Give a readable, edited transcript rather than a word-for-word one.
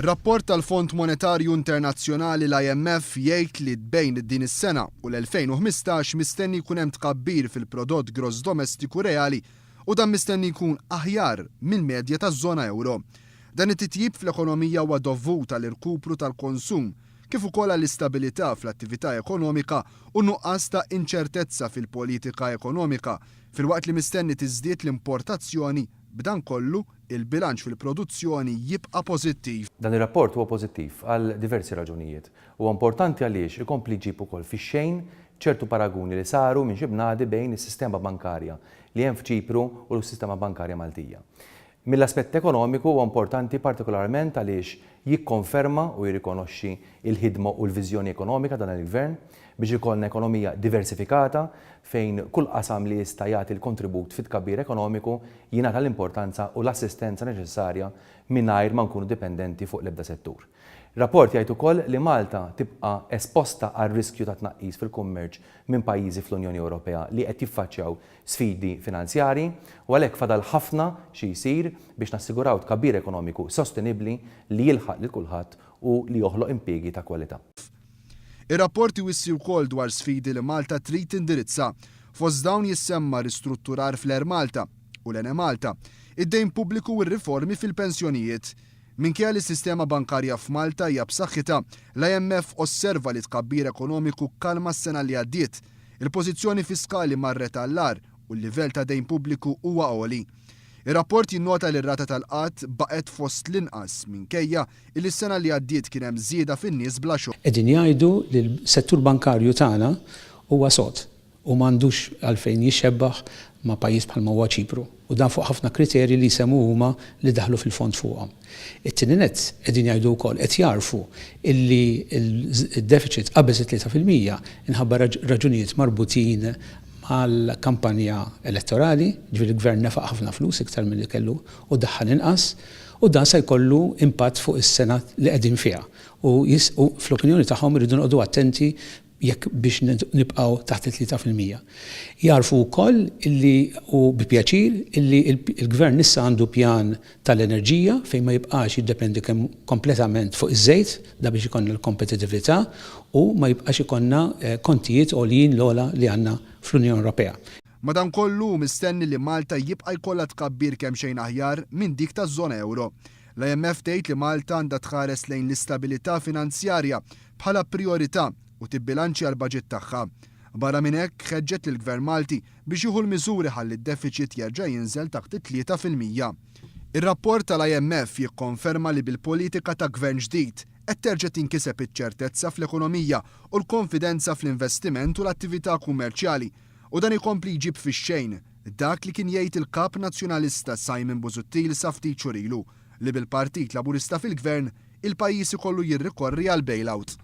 Rapport tal-Fond Monetarju Internazzjonali l-IMF jgħid li bejn din is-sena u l-2015 mistenni jkun hemm tkabbir fil-prodott gross domestiku reali u dan mistenni jkun aħjar mill-medja taż-żona ewro. Dan it-titjib fl-ekonomija huwa dovut għal irkupru tal-konsum kif ukoll għall-istabilità fl-attività ekonomika u nuqqas ta' inċertezza fil-politika ekonomika filwaqt li mistenni tiżdied l-importazzjoni b'dan kollu il-bilanċ fil-produzzjoni jibqa' pożittiv. Dan ir-rapport huwa pożittiv għal diversi raġunijiet. Huwa importanti għaliex ikompli jġib ukoll fix-xejn ċertu paraguni li saru minn xi bnadi bejn is-sistema bankarja li hemm f'Ċipru u l-sistema bankarja Maltija. Mill-aspett ekonomiku huwa importanti partikolarment għaliex jikkonferma u jirrikonoxxi l-ħidma u l-viżjoni ekonomika ta' dan il-Gvern biex ikollna ekonomija diversifikata fejn kull qasam li jista' jagħti l-kontribut fit-tkabbir ekonomiku jingħata l-importanza u l-assistenza neċessarja mingħajr ma nkunu dipendenti fuq l-ebda settur. Ir-rapport jgħid ukoll li Malta tibqa' esposta għar-riskju ta' tnaqqis fil-kummerċ minn pajjiżi fl-Unjoni Ewropea li qed jiffaċċjaw sfidi finanzjarji u għalhekk fadal ħafna xi jsir biex nassiguraw tkabbir ekonomiku sostenibbli li jilħaq lil kulħadd u li joħloq impiegi ta' kwalità. Ir-rapport iwissi wkoll dwar sfidi li Malta trid tindirizza. Fost dawn jissemma ristrutturar fl-Air Malta u l-Enemalta, id-dejn pubbliku u r-riformi fil-pensjonijiet. Minkejja li s-sistema bankarja f'Malta hija b'saħħitha, l-IMF osserva li t-tkabbir ekonomiku kkalma s-sena li għaddiet. Il-pożizzjoni fiskali marret għall-agħar u l-livell ta' dejn pubbliku huwa għoli. Ir-rapport jinnota li r-rata tal-qgħad baqgħet fost l-inqas minkejja illi s-sena li għaddiet kien hemm żieda fin-nies bla xogħol. Qegħdin jgħidu li l-settur bankarju tagħna huwa sod u m'għandux għalfejn jixxebbaħ ma' pajjiż bħalma huwa Ċipru u dan fuq ħafna kriterji li jsemmu huma li daħlu fil-fond fuqhom. It-tieni nett qegħdin jgħidu wkoll qed jagħrfu illi d-deficit qabeż it-3% inħabba raġunijiet marbutin mal-kampanja elettorali, jiġifieri l-Gvern nefaq ħafna flus iktar milli kellu u daħħal inqas u dan se jkollu impatt fuq is-sena li qegħdin fiha u fl-opinjoni tagħhom irridu noqogħdu attenti jekk biex nibqgħu taħt it-3%. Jagħrfu wkoll illi u bi pjaċir illi l-Gvern issa għandu pjan tal-enerġija fejn ma jibqax jiddependi kemm kompletament fuq iż-żejt, da biex ikollna l-kompetitività u ma jibqax ikollna kontijiet għoljin l-ogħla li għandna fl-Unjoni Ewropea. Madankollu hu mistenni li Malta jibqa' jkollha tkabbir kemxejn aħjar minn dik taż-żona ewro. L-IMF tgħid li Malta għandha tħares lejn l-istabilità finanzjarja bħala prijorità u tibbilanċja l-baġit tagħha. Barra minn hekk, ħeġġet lill-Gvern Malti biex jieħu l-miżuri ħalli d-defiċit jerġa' jinżel taħt it-3%. Ir-rapport tal-IMF jikkonferma li bil-politika ta' Gvern ġdid qed terġa' tinkiseb iċ-ċertezza fl-ekonomija u l-konfidenza fl-investiment u l-attività kummerċjali u dan ikompli jġib fix-xejn dak li kien jgħid il-Kap Nazzjonalista Simon Busuttil sa ftit xhur ilu, li bil-Partit Laburista fil-Gvern, il-pajjiż ikollu jirrikorri għal bailout.